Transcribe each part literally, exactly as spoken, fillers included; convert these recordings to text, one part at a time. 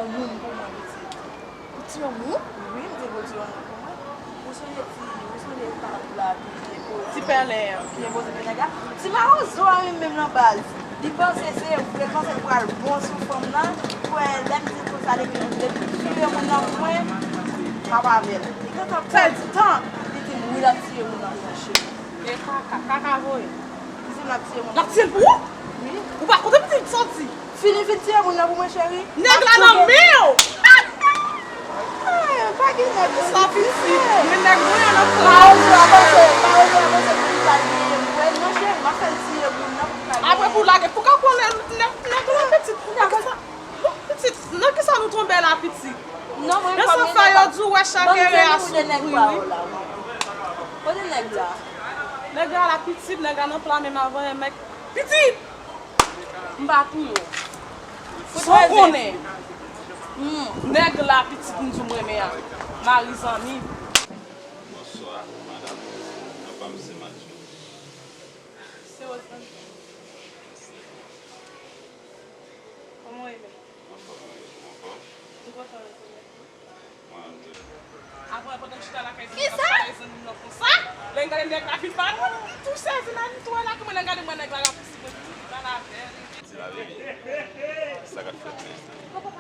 Moun pou mwen pitit. Ou tiye moun? Wi, m te pou tiye moun pou mwen. Ou sonje ti, ou sonje pawòl la ki te poze, ti pèlen an ki te poze pou nèg la? Ti mawozo a menm, menm nan baz. Li panse se vre, l panse l pral bon sou fanm nan. Ou wè, lè m di l konsa, depi, depi l tiye moun nan pou mwen, m ap avè l. Li gentan pran tan, li di m wi, l ap tiye moun nan pou mwen, cheri. E kaka, kaka voye. Li di m l ap tiye moun nan. L ap tiye l pou ou? Wi. Ou pa kontan pitit santi? Fini vin tiye moun nan pou mwen, cheri. Nèg la nan men w! Ay, pa gen nèg sa, pitit. Men nèg mwen an nan plan. Mawozo a panse, mawozo a panse pou li pral genyen mwen. Non, cheri, m ap fè l tiye moun nan pou l pral genyen. Apre pou lage, pou ka konnen nèg, nèg la pitit. Nan kisa, nan kisa nou tonbe la, pitit? Non, mwen. Nan sa fè yo di w wè chak erè a soufri, wi. Kote nèg la? Nèg la la pitit, nèg la nan plan menm avan yon nèg. Pitit! M pa touye w. San w konnen. Hmm. Nèg la pitit m di w m renmen a. Mari zanmi. Bonswa, madanm. Non pa m se Matyo. Se Rosann. Kòman w ye menm? Anfòm, wi, anfòm. M kontan wè w. Apre, pandan m chita lakay, kisa? Zanmi m nan konsa. Lè m gade nèg la vin pale, m tou sezi, m tou wè la, kòman lè m gade mwen nèg la rapousib mwen, m di, li pale avè l. Di laverite. Sa k ap fèt menm?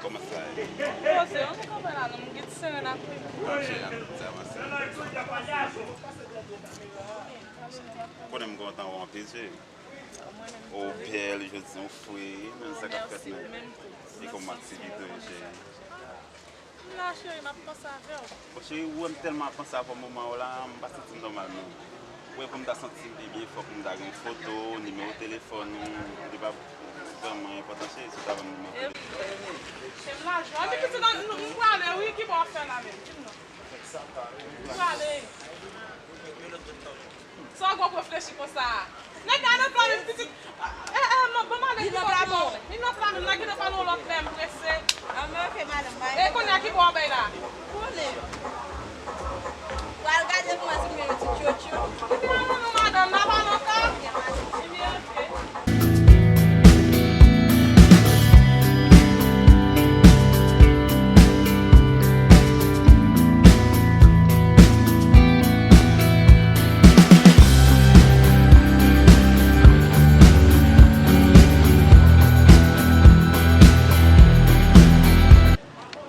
Kòman sa ye? Poze, ann kanpe la, non, m gen ti seren apre. Mache la, sa mache. Konnen m kontan wè w anpil, cheri. Ou bèl, jodi, ou fre, men sa k ap fèt menm? E kòman aktivite w, cheri? M la, cheri, m ap panse avè w. Bon, cheri, ou wè m tèlman ap panse avè w moman w la, m pa santi m nòmal, non. Ou wè, pou m ta santi m pi byen, fòk m ta gen foto w, nimewo telefòn ou, li pa vrèman enpòtan, cheri, si w ta ban m nimewo telefòn. Cheri, m la jwenn. Ann, pitit, ann, m prale, wi, kibò w ap fè la menm? Di m non. M prale. Sa w ap reflechi konsa a? Nèg la nan plan menm pitit. Eh, eh, man, ban m ale kibò, kibò. Li nan plan menm, n a gentan pale yon lòt lè, m prese. Ah, men ok, madanm, bye. E kounye a kibò w ap bay la? Konnen. Pral gade pou mwen si m gen yon ti tchotcho. Ebyen, ale non, madanm, n a pale ankò. Ebyen, ok.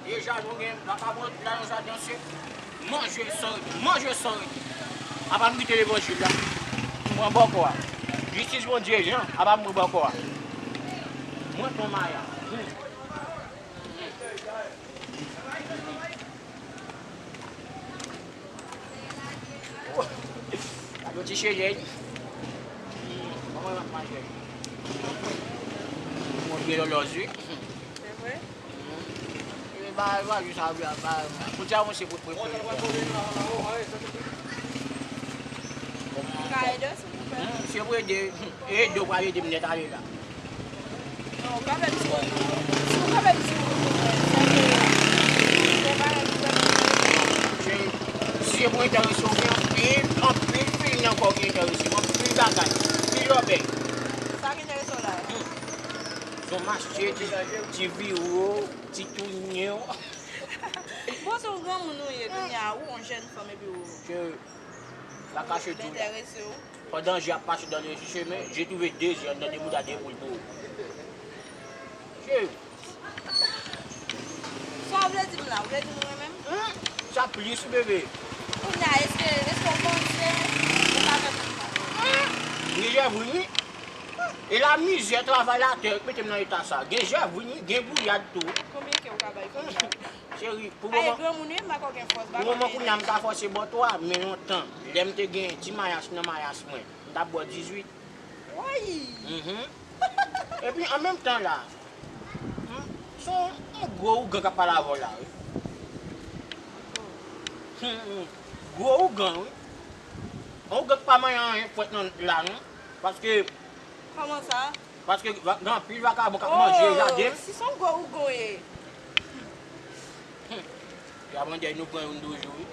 Deja nou gen vakabon la nan jaden, se manje san rete, manje san rete. Apa m kite levanjil la, m pran bòkò a. Jistis Bondye, jan, apa m pran bòkò a. Mwen pran maya. Hmm. Gade yon ti chejèy. Kòman w ap mache? Mwen byen lòlòz, wi. Se vre? E ba, ba, jis a, ba, ba, pou ti avanse pou, pou, pou. Ka ede w, silvouplè? Hmm, se pou ede. Ede w pral ede m nèt ale la. Non, ou ka fè m ti kote. Si ou ka fè m ti kote, se ke se bagay ki vrèman enterese m. Si se pou enterese w, gen anpil, anpil, anpil fini ankò ki enterese m, anpil bagay, anpil lòbèy. Sa ki enterese w la? Hmm. Zon mache, ti, ti viwo, ti tounye w. Bon, se yon granmoun ou ye, kounye a, ou yon jèn fanm epi ou. Ke la kache tou la. Enterese w. Pandan je ap pase dan le chemen, je twouve de je anndan de bout a de poul pou ou. Je. Sa w vle di m la? Ou vle di m ou renmen m? Hmm, sa plis, bebe. Kounye a, èske, èske w panse ou ka fè m sa? Hmm, m gen jèvrin, wi. E la mizè, travay latè, mete m nan eta sa. Gen jèvrin, wi, gen gouyad tou. Konbyen ke ou ka bay fanm sa? Cheri, pou moman, granmoun wi, m pa ka okenn fòs, pou moman kounye a m ka fòse bò twa, men lontan, lè m te gen ti mayas nan mayas mwen, m t ap bò dizuit. Woy! Mhm. Epi an menm tan la, m, se yon, yon gwo ougan k ap pale avè w la, wi. Hmm, gwo ougan, wi. Yon ougan k pa manyen anyen fwèt nan la, non. Paske. Kòman sa? Paske va-, gen anpil vakabon k ap manje jaden m. Si se yon gwo ougan w ye. Hmm. Y ap mande nou pran youn toujou, wi.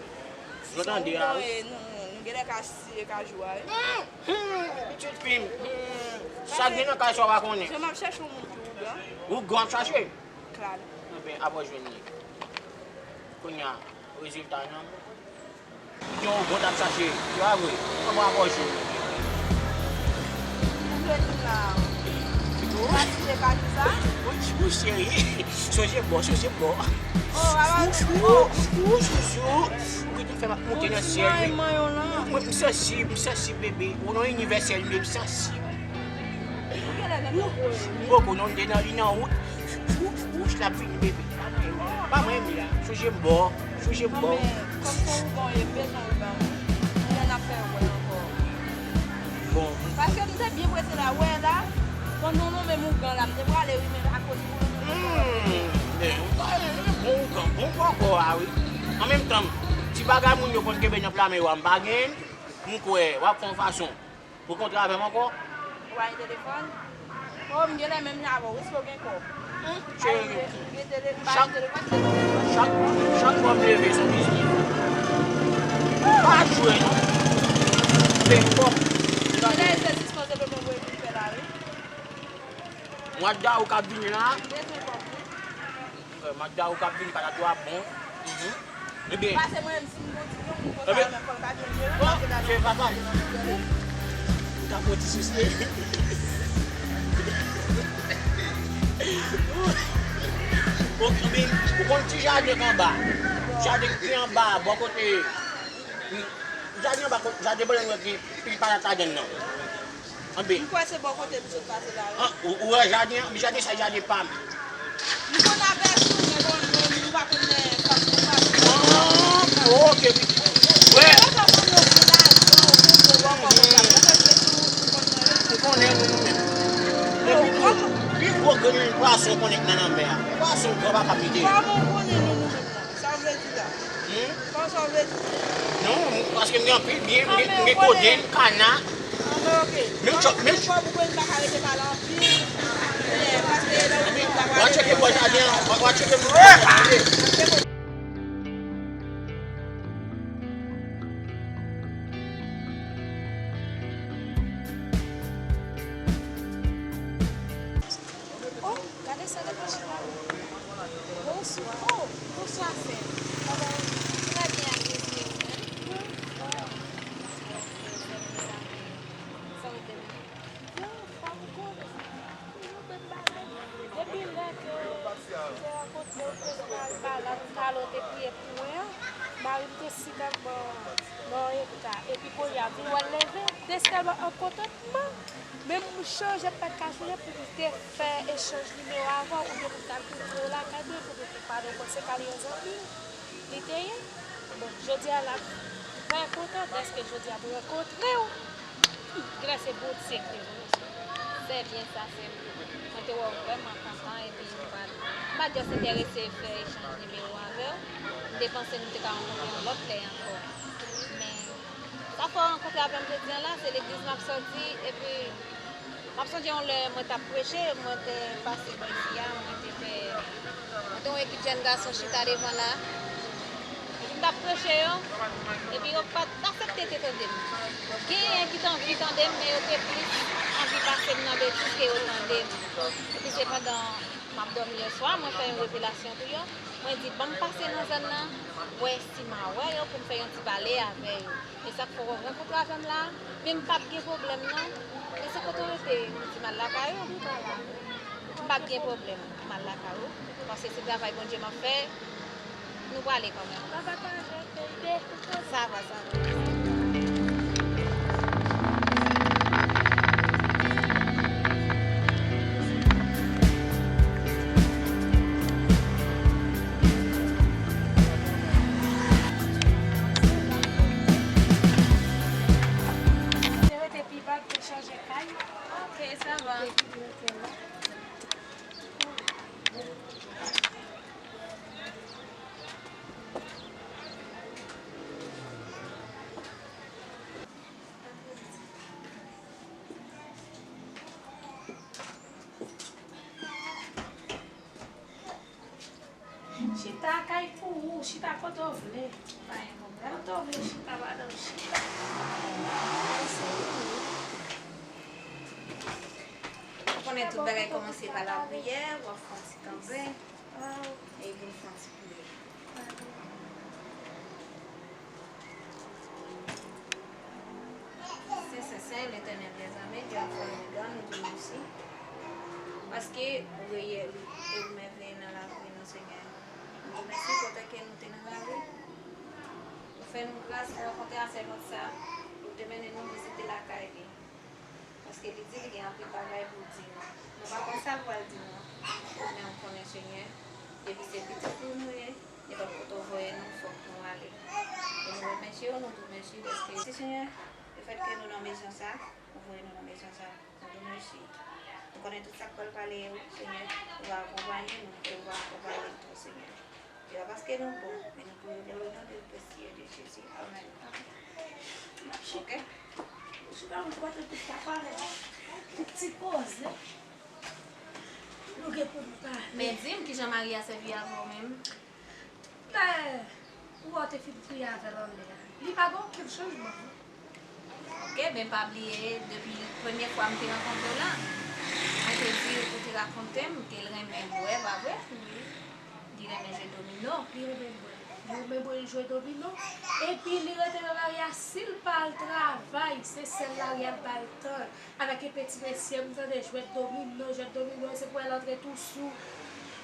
Si se yon ougan w ye, nou, nou genlè ka siye kajou a, wi. Hmm, hmm, pitit fi m. Hmm. Sa gen nan kay sa w pa konnen. Jan m ap chèche yon moun ki ougan. Ougan w ap chache? Claude. Men apre w jwenn li. Kounye a, rezilta nan. Yon bon t ap chache, se pa vre? Kòman apre w jwenn li? Ou jwenn li la. Ou pa tire pa kisa? Ou, ou cheri, sonje bò, sonje bò. Oh, ala. Ou, ou, ou, chouchou. Ou gentan fè m ap moute nan syèl, wi. Mwen, m sansib, m sansib, bebe. Ou nan inivèsèl, men m sansib. Ou genlè gentan voye. M poko non, m te nan li nan wout. Wouch, wouch, l ap vini, bebe. Pa mwen, pa mwen, Mila. Sonje m bò, sonje m bò. Non, men, kòm se ougan w ye, m bezwen ougan m. Lè n ap fè wè ankò. Bon. Paske m te byen prese la, wè la. Pandan w nonmen m ougan la, m te prale, wi, men akoz ou nonmen m ougan. Hmm, men, ou pa, bon ougan, bon poko a, wi. An menm tan, ti bagay moun yo konn kenbe nan pla men yo a, m pa genyen l. M kwè, w ap fè yon fason. Ou kontre avè m ankò? Ou pa gen telefòn? Oh, m genlè menm jan avè w, wi, si w gen kòb. Hmm, cheri. Chak, chak, chak bò m leve, se yon biznis. Pa jwe, non. Fè kòb. Genlè se sispann se pepe voye pou m fè la, wi. Mwa dawou k ap vini la. M bezwen kòb, wi. Euh, Magda ou k ap vin pa ta twa bon. Mhm. Ebyen. Pase mwen menm si m gon ti pyon, m gon sa la menm fò l ka vin jere m, paske dada se papa l. Ou ta pran ti sous li. Bon, men, ou konn ti jaden k anba. Jaden ki anba, bò kote. Jaden anba, jaden bò lè nou ki pi pa ta jaden nan. Anben. M kwè se bò kote m sot pase la, wi. An, ou, ou wè jaden an? Jaden sa, jaden pa m. M konn avèk ou, men bon, nou, nou pa konn nan fas pou fas. Ah, ok. Wè. Mwen pa konn nou pou lajan, ou pou bò kòb konsa. Mwen fè se tou, ou konn nan yo. Ou konnen nou, nou menm. Epi tou, pi gwo grenn pwason konnen k nan lanmè a. Pwason gran pa ka pete. Kòman ou konnen nou, nou menm la? Sa w vle di la? Hmm? Kòman sa w vle di? Non, paske m gen anpil byen, m gen, m gen kodenn, kana. Anben, ok. Menm chòp, menm chòp. Ou konnen m pa ka rete pale anpil. Men, paske lè w vin, w ap pale. W a tcheke bò jaden an, w a, w a tcheke moun jaden an. Oh, gade sa depi chita. Bonswa. Oh, bonswa, sè. Kòman w ye? Trè byen, ak Bondye, ou menm? Sa w te di? Yo, fanm konnen. Yo, menm bagay. Depi lè ke m te rankontre w, ke m al malad, m t ale, w te priye pou mwen an, mari m te sitan bò, bò eta. Epi kounye a, vin wè l leve, te sèlman an kontantman. Men m chanje, m pa t ka chanje pou m te fè echanj nimewo avè w, oubyen pou m t al koute w lakay mwen, pou m te pale w, paske se pa yon zanmi w li te ye. Bon, jodi a la, m trè kontan dèske jodi a m rankontre w. Grès e Bondye ki te voye w. Se byen sa, sè m. Mwen te wè w vrèman kontan, epi m pa t, m pa t just enterese fè echanj nimewo avè w. M te panse nou te ka rankontre yon lòt lè ankò. Men, sa fè w rankontre avè m jodi a la, se legliz m ap sòti, epi m ap sonje yon lè mwen t ap preche, mwen te pase bò isi a, mwen te fè, mwen te yon ekip jèn gason chita devan la. Epi m t ap preche yo, epi yo pa t aksepte te tande m. Genyen ki t anvi tande m, men yo te plis anvi pase m nan betiz ke yo tande m. Epi se pandan m ap dòmi yè swa, mwen fè yon revelasyon pou yo. Mwen di, "Ban m pase nan zòn nan, wè si m a wè yo pou m fè yon ti pale avè yo." E sa k fè w rankontre avè m la, men m p ap gen pwoblèm non. Men se kote w rete, m di m al lakay ou. M p ap gen pwoblèm, m al lakay ou. Paske se travay Bondye m ap fè, nou prale kanmenm. Sa va, sa va. Te rete pi ba, te chanje kay. Ok, sa va. Chita kay pou ou, chita kote w vle. Pa gen pwoblèm. Kote w vle chita, madanm, chita. Ou konnen tout bagay kòmanse pa lapriyè, w ap fè yon ti kanpe. Waw, e vin fè yon ti pye. Sen, sen, sen, Letènèl dèzame, Dye Alfa Omega, nou di w mèsi. Paske ou reyèl e ou mèveye nan lavi nou, Senyè. Nou di w mèsi pou tan ke nou te nan lavi. Ou fè nou gras, nou rankontre a sèvant sa, pou te mennen nou vizite lakay li. Paske li di li gen anpil bagay pou l di nou. Nou pa konn sa l pral di nou an. Men ou konnen, Senyè, depi se pitit ou nou ye, nenpòt kote ou voye nou, fòk nou ale. E nou remèsye w, nou di w mèsi dèske, Senyè, lefètke nou nan mezon sa, ou voye nou nan mezon sa, nou di w mèsi. Nou konnen tout sa k pral pale yo, Senyè, ou va akonpaye nou, e ou va akonpaye nou tou, Senyè. Se pa paske nou bon, men nou priye pou li nan non presyè de Jezi. Amèn. Oke? Ou chita, ou pote tout sa pale. Tout ti koze. Nou gen pou nou pale. Men di m, kijan mari a sèvi avè w menm? Lè ou wè w te fin priye avè l anlè a, li pa gen okenn chanjman, non. Oke, men pa bliye, depi premye fwa m te rankontre w la, mwen te di w, ou te rakonte m ke l renmen bwè, pa vre? Wi. Li renmen jwe domino. Li renmen bwè. Li renmen bwè, li jwe domino. Epi li rete nan lari a, si l pa al travay, se sèl lari a l ba l tan. Avèk enpe ti mesye, m tande jwèt domino, jwèt domino, se pou wè l antre tou sou.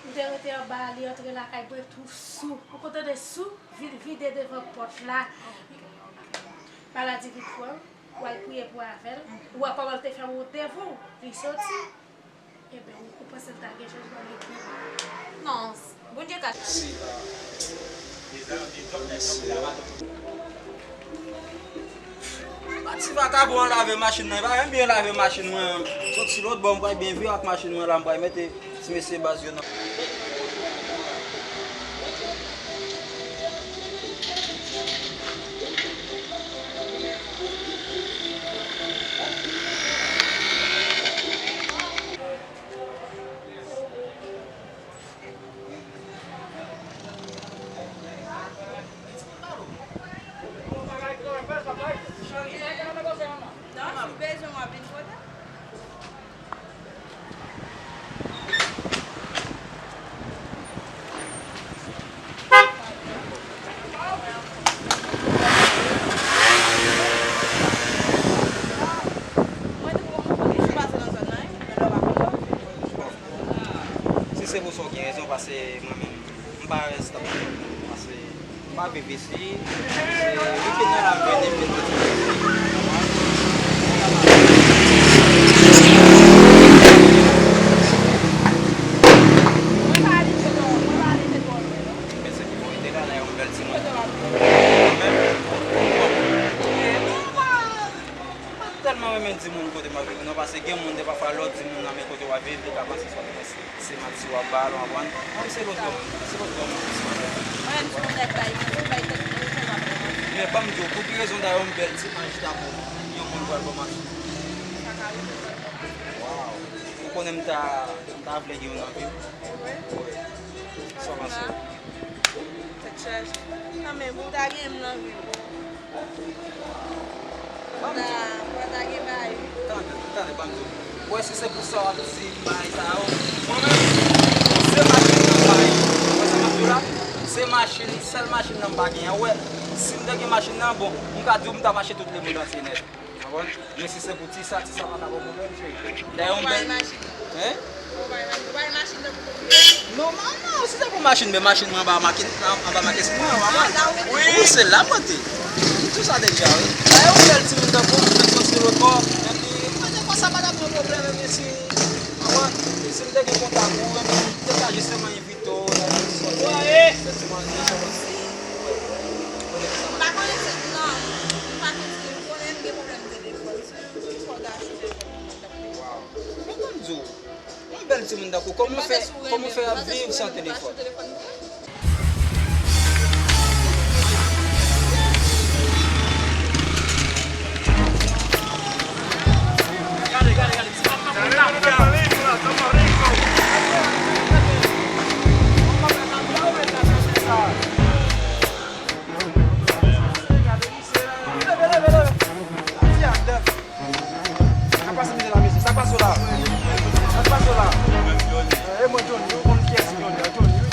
M te rete anba, li antre lakay mwen tou sou. Ou konn tande sou? Vin vide devan pòt la. Maladi vin pran l, ou al priye pou avè l. Ou wè kòman l te fè wont devan w, li soti. Ebyen, ou, ou panse l ta gen chanjman, li gen. Non, Bondye ka. Pati vakabon an lave machin nan, li pa menm byen lave machin mwen an. Soti lòt bò, m pral byen viv ak machin mwen la, m pral mete ti mesye baz yo nan. Non, si w bezwen w ap vin kote m. Si se pou sa w gen rezon, pase mwen menm, m pa rès tankou, pase m pa viv isi. Se wikenn nan la m vini, m vin fè ti pase. Mwen se ki bon ide la, la yon bèl timoun. Mwen menm, bon, m pa tèlman renmen di moun kote m ap viv non, paske gen moun de pafwa lè w di moun nan men kote w ap viv, li ka panse se Se manti w ap ba l, w konprann? Mwen se lòt bò, se lòt bò mwen plis manje. Mwen menm, si yon nèg bay manti, bay tèt mwen, ou fè m ap bay manti. Men ban m di w, pou ki rezon dayè yon bèl ti anj ta bon, yon moun pral ban manti? Sa ka rive, pral ban manti. Waw. Ou konnen m ta, m ta vle gen youn nan vi m. Wi. Sa w panse? Tèt chaje. Kanmenm, ou ta gen m nan vi w. Tande, tande, ban m di w. Ou wè, si se pou sa w ap di bagay sa yo, mwen menm, se machin nan m pa gen. Ou wè sa m ap di w la? Se machin, sèl machin nan m pa gen an. Ou wè, si m te gen machin nan, bon, m ka di w m t ap mache tout lemond antye nèt. Ou konprann? Men si se pou ti sa, ti sa pa ta bon pwoblèm, cheri. Dayè, yon bèl. Hein? Ou bay machin, ou bay machin tankou pou li. Non, non, non, si se pou machin, men machin mwen anba makin, anba makesin mwen, w konprann? Wi, se la pote. M di w sa deja, wi. Dayè, yon bèl timoun tankou w, m fèk soti lòt bò, epi, mwen te konsa, pa t ap gen pwoblèm, epi si, w konprann? Si m te gen kontak ou, epi m te ka jisteman envite w, nan yon sòti, fè ti manje, sa w panse? M pa konnen si, non, m pa konn si, m konnen m gen pwoblèm telefòn, si, si fò w ta chanje telefòn mwen, tanpri. Waw. Men ban m di w, yon bèl timoun tankou w, kòman w fè, kòman w fè ap viv san telefòn? Gade, gade, gade, ti papa konn la. Leve, leve, leve. Sa k pase, mesye, la, mesye? Sa k pase w la? Sa k pase w la? E mwen, Johnny, ou konn kiyès Johnny an? Johnny, wi.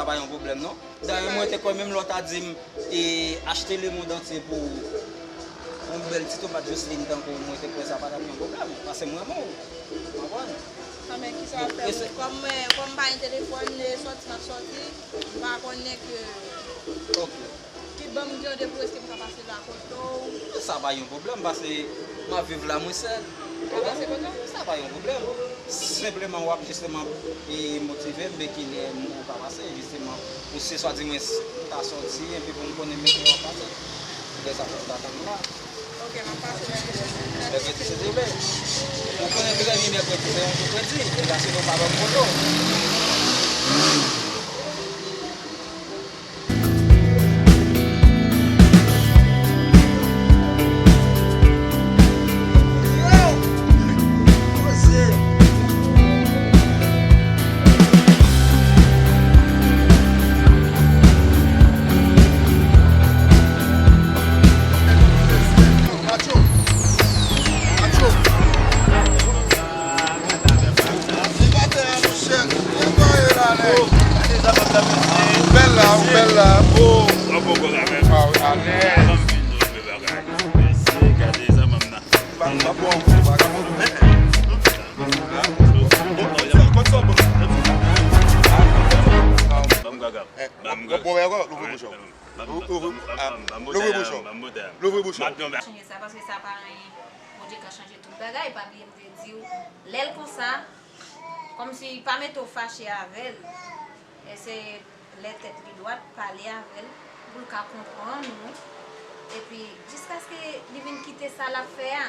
Sa pa yon pwoblèm, non. Dayè, mwen te kwè menm lè w ta di m, e, achte lemonn antye pou yon bèl ti tomat Joseline tankou w, mwen te kwè sa pa t ap yon pwoblèm, paske m renmen w. Ou konprann? Anben, kisa w ap fè? Kòm mwen, kòm m pa gen telefòn, e sòti m ap sòti, m pa konnen ke. Ok. Ki ban m di w depi w eske m ka pase la kote w? Sa pa yon pwoblèm, paske m ap viv la mwen sèl. Ou ka pase kote w? Sa pa yon pwoblèm. Senpleman, w ap jisteman, e, motive m, men kilè m ou ka pase, jisteman. Ou se swa di mwen s-, ou ta sòti, epi pou m konnen men kilè w ap pase. Lè sa fè m ta tann ou la. Ok, m ap pase mèkredi. Mèkredi, si Dye vle. Ou konnen trè byen mèkredi se yon jou kredi. Deja, si nou pa ban m kote w. Bèl la, bèl la. Bon, bon, bon, louvri bouch ou. Louvri bouch ou. Louvri bouch ou. Chanje sa, paske sa pa anyen. Bondye ka chanje tout bagay. Pa bliye m te di w, lè l konsa, kòmsi pa mete w fache avè l. E se lè tèt li dwat, pale avè l, pou l ka konprann ou. Epi, jiskaske li vin kite sa l ap fè a,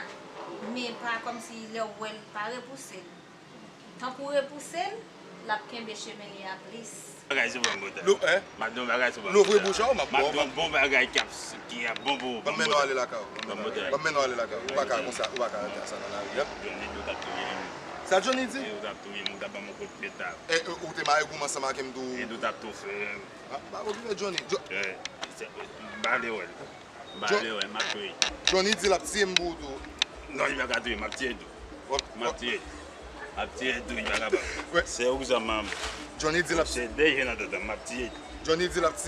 men pa kòmsi lè w wè l, pa repouse l. Tankou repouse l, l ap kenbe chemen li a plis. Bagay sou bon, bòtè. Lou, hein? M ap di yon bagay sou bon, bòtè. Louvri bouch ou, m ap, m ap di yon bon bagay k ap, ki ap bon pou ou. Ban m mennen w ale lakay ou. Ban m mennen w ale lakay ou. Ou pa ka konsa, ou pa ka rete konsa nan lari, hein? Johnny di w t ap touye m. Sa Johnny di? Di w t ap touye m, ou t ap ban m yon kout pye ta. E, e, ou te mare gou m ansanm ak m tou. E di w t ap toufe m. Ah, pa okipe Johnny. Jo- Eh, se, m pa vle wè l. M pa vle wè l, m ap touye l. Johnny di l ap tiye m pou ou tou. Non, li pa ka touye m, m ap tiye l tou. M ap tiye l. M ap tiye l tou, li pa kapab. Se ou ki sa manm. Johnny di l ap. Se de je nan tèt m, m ap tiye l. Johnny di l ap ti,